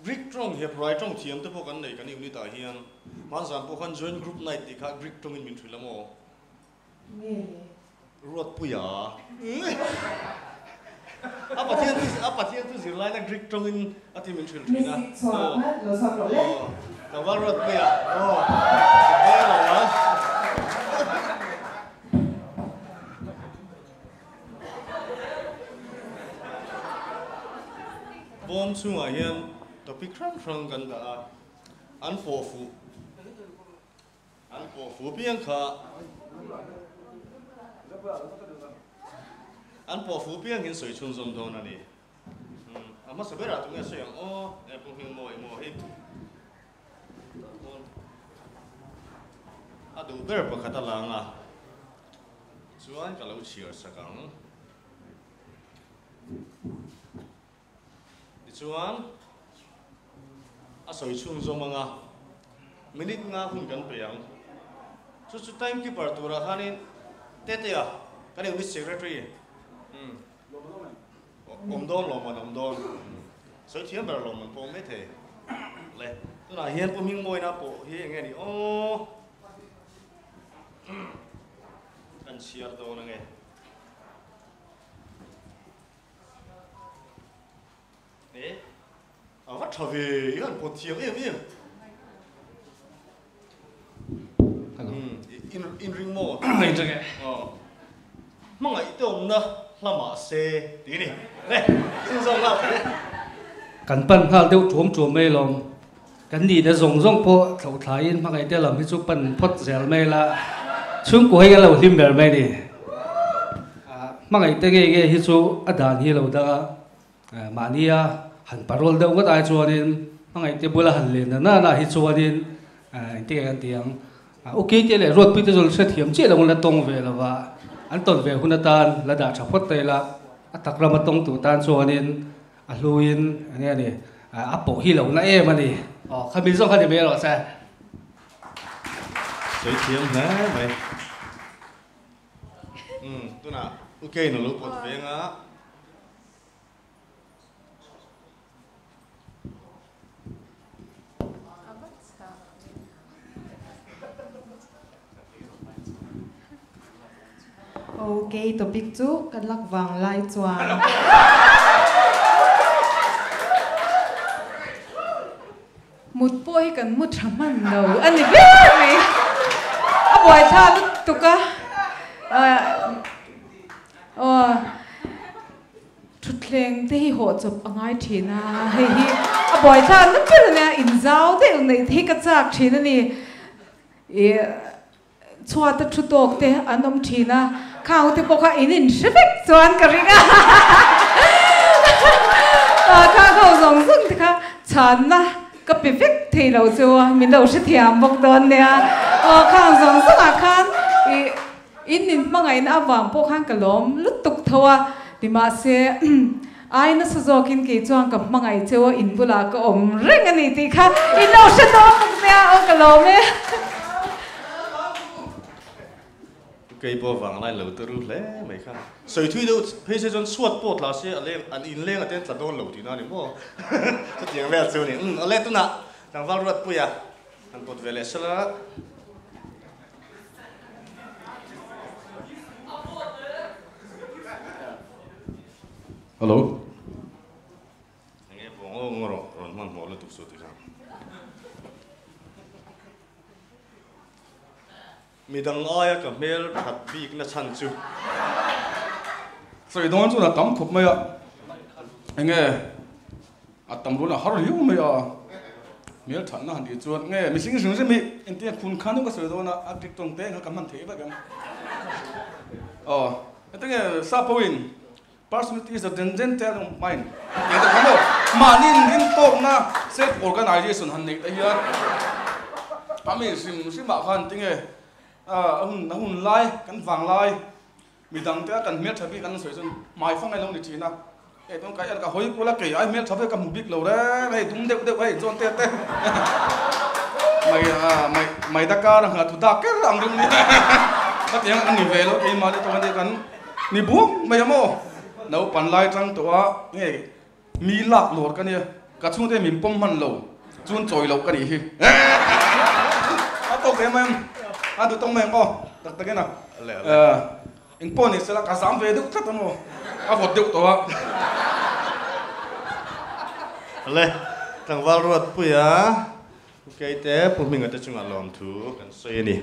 Greek tawng Hebrai tawng thiam te pawh kan nei kan unit ah hian. Hmanzan pawh khan joint group night tih kha Greek tawngin min hrilh a maw? Nge le? Ruatpuia. A Pathian thu a Pathian thu zirlaina Greek tawngin a ti min hrilh thin a. Mystic chhuah kha lo chhuak rawh le. Tlangval Ruatpuia. Aw. Ka hmel lo a. Bawm chhungah hian topic hrang hrang kan dah a, an pawh fuh an pawh fuh piang kha an pawh fuh piang in sawi chhunzawm dawn a ni. A hmasa berah tunge sawi ang aw, e Pu Hmingmawi maw hi. A duh ber pakhat a lang a, chuan ka lo chhiar sak ang. Tichuan, a sawi chhung zawm ang a, minute nga hun kan pe ang. Chu chu time keeper turah khanin Tetea, kan unit secretary, Awm dawn lawm an awm dawn. Sawi thiam ber lawm an pawm mai thei. Le, tunah hian Pu Hmingmawina pawh hi enge ni aw? Kan chhiar dawn ange. E, a va tha ve, i han pawt thiam em em. In in ring maw? In ring e. Hmangaih te awmna hla mah se tih a ni. Le, chhun zawng nghal thei e. Kan pan nghal deuh ṭuam ṭuam mai lawm. Kan nihna zawng zawng pawh thlauh thlaiin hmangaih te lam hi chu pan phawt zel mai la, chhungkua hi kan lo hlim ber mai a ni. Hmangaih te nge nge hi chu a dan hi lo dang a. Mahnia han parol deuh ngawt ai chuanin hmangaihte bula han len na na na hi chuanin engtin nge kan ti ang, Ukei te leh Ruatpui te chu hrethiam chiah lo la tawng ve lo va, an tawn ve hun atan la dah tha phawt ta ila, a tak rama tawng tur tan chuanin a hluin eng nge ni a pawh hi lo na em a ni. Aw khami zawng kha ni mai rawh se. Sawi thiam hle mai. Umm tunah Ukei na lo pawt ve anga. Ok topic chu ka lak vang lai chuan. Mut pawh hi kan mu tha hman lo a ni ber mai. A buaithlak lutuk a. Aw, thutthleng te hi hawh chawp a ngai thin a, hei hi a buaithlak na ber a nia, inzau deuh neih te hi ka chak thin a ni. Ih chhuata thu tawk te an awm thin a, khang te pawh kha in inhre vek chuan ka ring a, khang ho zawng zawng te kha chhanna ka pe vek thei lo chu min lo hrethiam bawk dawn nia. Aw, khang zawng zawngah khan ih. In min hmangaihna avang pawh khan ka lawm lutuk tho a, nimahse ai nasa zawkin kei chuan ka hmangaih cheu a, in bulah ka awm reng a ni tih kha in lo hre dawn bawk nia, aw ka lawm e. Kei pawh vanglai lo te ru hle mai kha. Sawi thui deuh phei se chuan chhuat pawh tla se a leng an inleng a ten tla dawn lo tihna a ni maw? Chutiang vel chu a ni. Umm awle tunah tlangval Ruatpuia han pawt ve leh sela. Hello. Enge pawh ngaw ngaw rawh rawn hmanhmawh lutuk chu ti khan. Midang aia ka hmel that bik na chhan chu. Sawi dawn chuan a tam khawp mai a, enge A tam rual a har hiau mai a, hmel thatna han tih chuan nge mihring hrim hrim hi engtin khun khan deuh ka sawi dawn a, a dik tawng te kha ka hman theih vek ang. Aw, heti nge sa pawhin personality is a transcendental of mind tih te kha maw, mahni inrin tawkna self organization han neih te hian a mi hrim hrimah khan tinge a hun a hun lai kan vang lai Midang te a kan hmeltha bik an sawi chuan hmai fang ilo ni thin a, hei tun ka en ka hawi kual a kei ai hmeltha vek ka hmu bik lo reng hei dum deuh deuh hei chuan te te mai mai mai da kar a nghah thu dak ker ang deuh nia ka ti ang ani ve lo keimah leh tawng ania kan ni buang mai a maw naupang lai tang tawh a nge mi lak lawr ka nia. Ka chhungte min pawm hman lo chun chawi loh ka nih hi. A tawk ve mai ang, a duh tawk mai ang aw, tak takin a. Eng pawh ni sela ka zam ve deuh tlat a maw, a vawt deuh tawh a. Le, tlangval Ruatpuia, Pu Keite, Pu Hminga te chungah lawmthu kan sawi a ni.